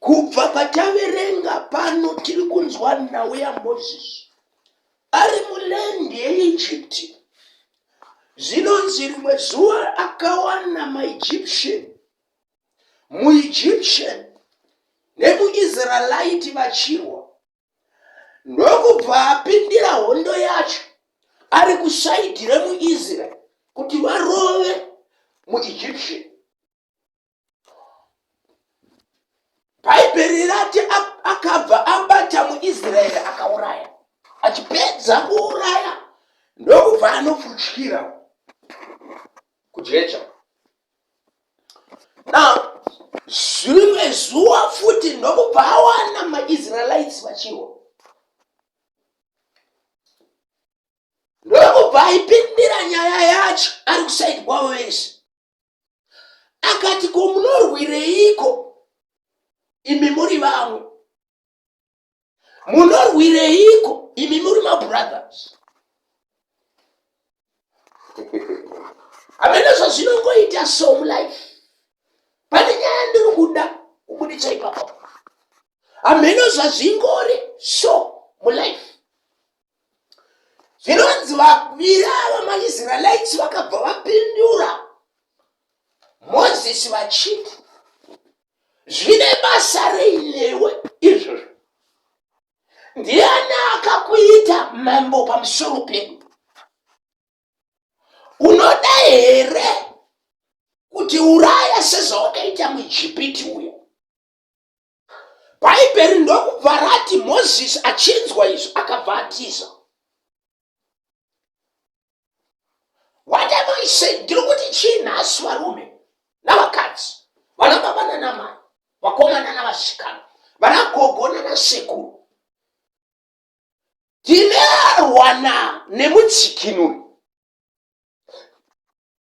Kubva pataverenga pano tiri kunzwa nhau yaMozisi ari muland yeEgypt. Zvinonzi rimwe zuva akawana maEgyptian, muEgyptian nemuIsraelite vachirwa ndokubva apindira hondo yacho ari kusaidhi remuIsrael kuti varove muEgyptian. Bhaibheri rati akabva abata muIsraeri akauraya. Achipedza kuuraya ndokubva anofutyira kujecha. Now, zvimwe zuva futi ndokubva awana maIsraelites vachirwa. Ndokubva aipindira nyaya yacho ari kusaidi kwavo vese. Akati, Ko munorwireiko imi muri vamwe? Munorwireiko imi muri mabrothers? Hameno zvazvinongoita so mulife. Pane nyaya ndiri kuda kubuditsa ipapo. Hameno zvazvingori so mulife. Zvinonzi vaviri ava maIsraelites vakabva vapindura Mozisi vachiti, zvine basa rei newe izvozvo? Ndiani akakuita mambo pamusoro pedu? Unoda here kuti uraya sezvawakaita muIjipiti uya? Bhaibheri ndokubva rati Mozisi achinzwa izvi akabva atiza. What am I saying? Ndiri kuti chii nhasi varume navakadzi, vana baba nanamai, vakomana navasikana, vana gogo nanasekuru. Tinerwana nemudzikinuri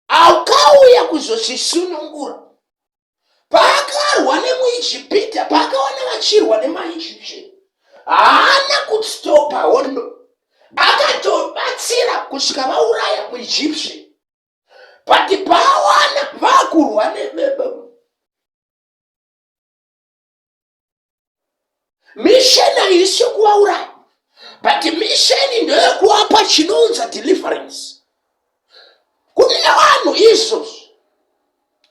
akauya kuzozvisunungura paakarwa nemuijipita paakawana vachirwa nemaegyptian haana kustopa hondo akatobatsira kusvika vauraya muegyptian but paawana vakurwa Mission haisi yekuvauraya but mission ndeyekuwapa chinounza deliverance kune vanhu izvozvo.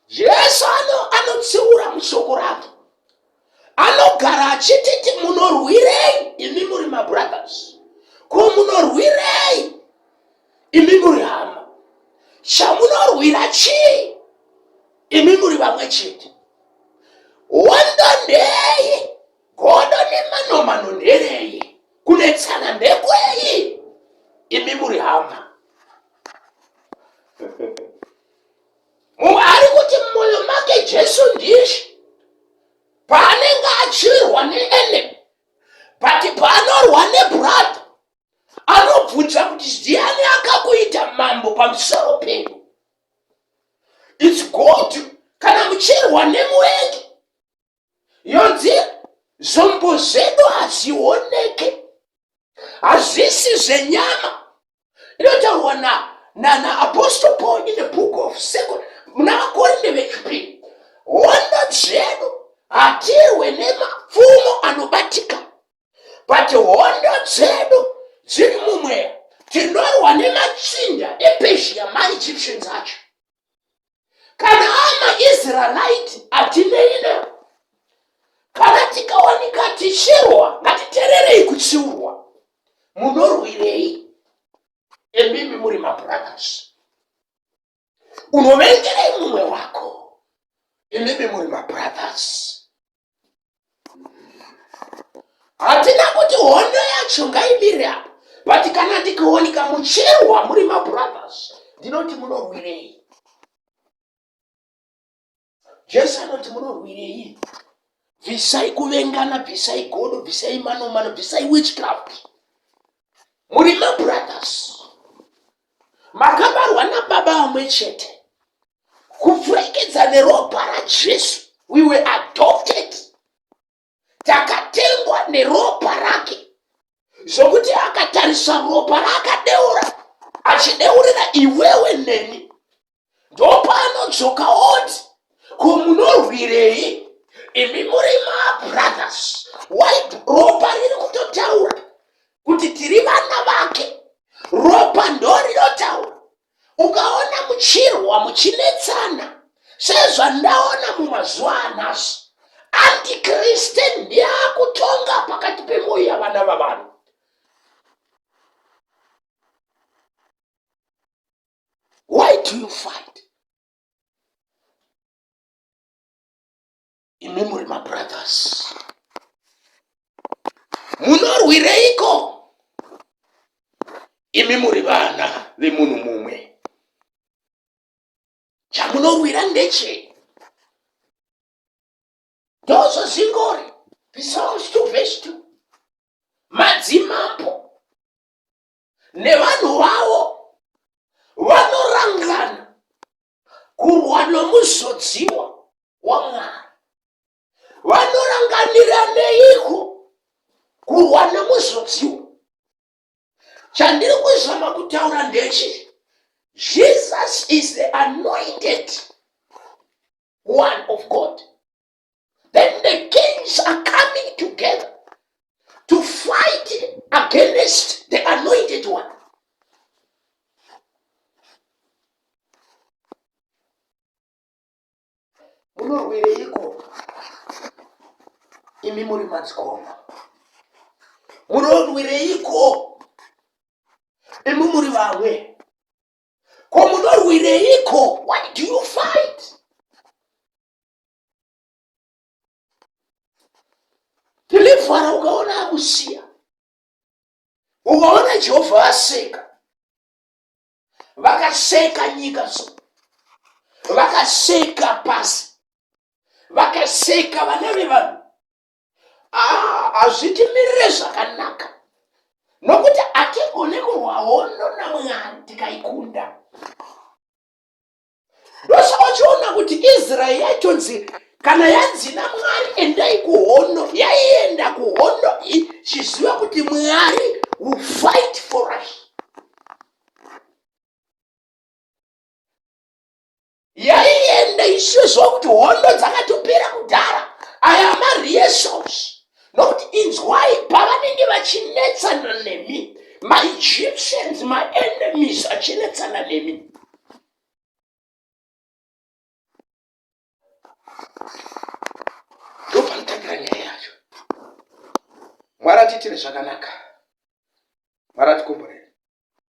Jesu anotsiura mushoko rake, anogara achititi munorwirei imi muri mabrothers, ko munorwirei imi muri hama, chamunorwira chii imi muri vamwe chete? Hondo ndei? Godo nemanomano nderei? Kunetsana ndekwei? Imi muri hama. Mumwe ari kuti mumwoyo make Jesu ndishe paanenge achirwa neenemy, but paanorwa nebrother anobvunza kuti ndiani akakuita mambo pamusoro pedu? It's good kana muchirwa nemuvengi yonzi zvombo zvedu hazvioneke, hazvisi zvenyama. Inotaurwa na naapostle Paul in the book of second muna vakorinde vechipiri, hondo dzedu hatirwe nemapfumo anobatika but hondo dzedu dziri mumweya tinorwa nemachinda epezhia maegyptians acho kana amaisraelite hatinei navo kana tikawanika tichirwa ngatitererei kutsiurwa munorwirei emimi muri mabrothers unovengerei mumwe wako imimi muri mabrothers Hatina kuti hondo yacho ngaimire apa, but kana ndikawanika muchirwa muri mabrothers, ndinoti munorwirei? Jesu anoti munorwirei? Bvisai kuvengana, bvisai godo, bvisai manomano, bvisai witchcraft. Muri mabrothers, makabarwa nababa vamwe chete. Kupfurikidza neropa raJesu, we were adopted. Takatengwa neropa rake, zvokuti akatarisa ropa raakadeura achideurira iwewe neni, ndopaanodzoka oti, ko munorwirei? Imi muri mabrothers. Why ropa riri kutotaura kuti tiri vana vake. Ropa ndorinotaura. Ukaona muchirwa muchinetsana sezvandaona mumazuva anhasi, antikriste ndiye akutonga pakati pemwoyo yavana vavanhu. Why do you fight? Imi muri mabrothers. Munorwireiko? Imi muri vana vemunhu mumwe. Chamunorwira ndechei? Ndozvazvingori. Psalms 2 verse 2. Madzimambo nevanhu vavo vanorangana kurwa nomuzodziwa waMwari. Vanoranganira neiko kurwa nomuzodziwa? Chandiri kuzama kutaura ndechi, Jesus is the anointed one of God. Then the kings are coming together to fight against the anointed one. Munorwireiko imi muri madzikoma? Munorwireiko imi muri vamwe? Ko munorwireiko? Why do you fight? Deliverer ukaona akusiya, ukaona Jehovha vaseka, vakaseka nyika so, vakaseka pasi, vakaseka vana vevanhu. Ah, hazvitimirire zvakanaka nokuti hatigone kurwa hondo naMwari tikaikunda. Ndosaka uchiona kuti Israeri yaitonzi kana yanzi naMwari endai kuhondo, yaienda kuhondo ichiziva kuti Mwari will fight for us. Yaienda ichiziva kuti hondo dzakatopera kudhara. Aya marehearsals nokuti inzwai pavanenge vachinetsana nemi maEgyptians maenemies achinetsana nemi ndopanotangira nyaya yacho. Mwari atiitire zvakanaka. Mwari atikomborere.